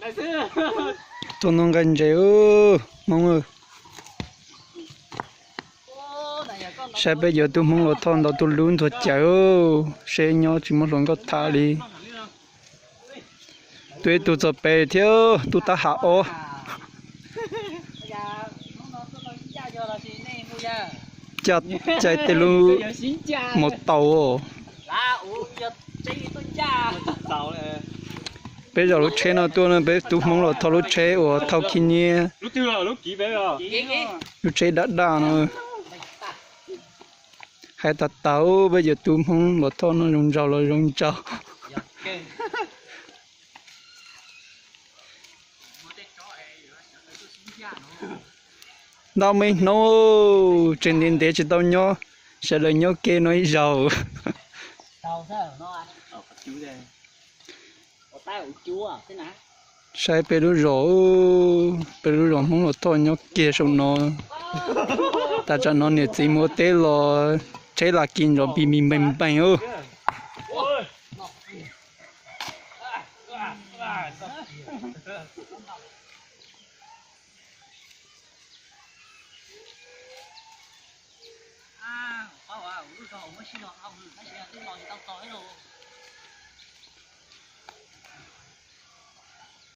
Tuaj noj nqaij ntses, Hmoob. Saib peb cov tub Hmoob Los Thoj ntaus tus lub ntuag cawv, seb nyob tsis muaj hluas nkauj tham li. Tus ib tug txog pem thiab, tub tab ham ob. Caj caij tej lub mos taus. Peb zaum lub tsheb no tuaj no, peb tub Hmoob Los Thoj lub tsheb uas thauj khib nyiab, lub tsheb daj daj no. Hais tas tas, peb cov tub Hmoob Los Thoj no zoo nraug los zoo nraug. Ntau me hnub tseem ntev ntev tsis tau nyob, sawv daws nyob kiag no ib zaug. Saib peb lub zos, peb lub zos Hmoob Los Thoj nyob kiag saum no. Tam tsam no niam txiv mus ua teb los tsheb lam kis ntov npis npis npees npees.